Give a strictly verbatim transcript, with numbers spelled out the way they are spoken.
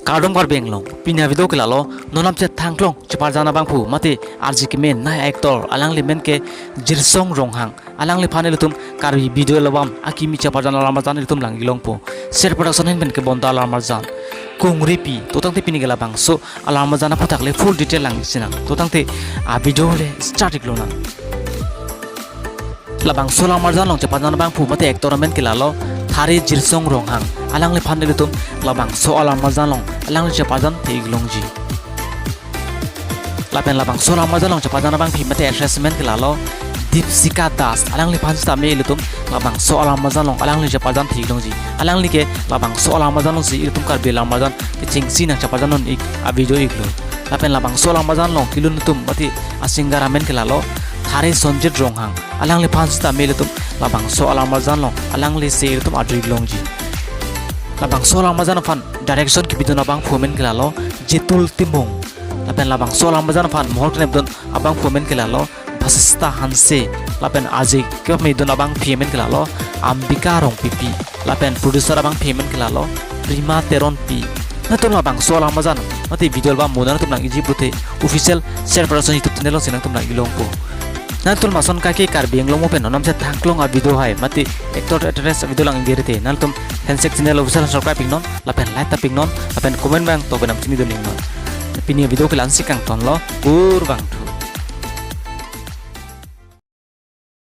Kardom Karbi Anglong, pini avideo ke lalo, non namchet thangklong cheparjan abangphu, mate arje kemenei actor, alangli amen ke Jirsong Ronghang, alangliphan ilitum Karbi video album akimi cheparjan alam arjan ilitum lang-ik longpo. Ser Production ahin pen kebonta alam arjan. Kungripi, to tangte pini ke labangso alam arjan aphuthak le full detail lang-ik sinang. To tangte avideo le start-ik lonang. Labangso alam arjan along cheparjan abangphu mate actor amen ke lalo Thare Jirsong Ronghang. Alangliphan ilitum labangso alam arjan along alangli cheparjan the-ik longji. Lapen labangso alam arjan along cheparjan abangpi mate actress amen ke lalo Dipsika Das. Alangliphan sitame ilitum labangso alam arjan along alangli cheparjan the-ik longji. Alangli ke labangso alam arjan alongsi ilitum Karbi alam arjan kechengsi nangcheparjan un-ik avideo iklo. Lapen labangso alam arjan along kelun atum mate asinger amen ke lalo Thare Sonjit Ronghang. Alangliphan sitame ilitum labangso alam arjan along alanglisi ilitum adri longji. Labangso alam arjan aphan direction kepidun abangphu amen ke lalo Jetul Timung. Lapen labangso alam arjan aphan mohor kenepdun abangphu amen ke lalo Basista Hanse. Lapen ajik kepamidun abangpi amen ke lalo Ambika Rongpipi. Lapen producer abangpi amen ke lalo Prima Teronpi. Nangtum labangso alam arjan mate video album mo nangtum lang-ikji pulote official Ser Production YouTube channel alongsi nangtum lang-ik longpo. Nangtum lason kaike Karbi Anglong mo pen non namchet thangklong avideo hai mate actor actress avideo lang-ik rite, nangtum Handshake channel official subscribe-ik non, lapen like tap-ik non, lapen comment abang to penang chinidun-ik non. Pini avideo ke la-ansi kangtonlo, kurvangthu.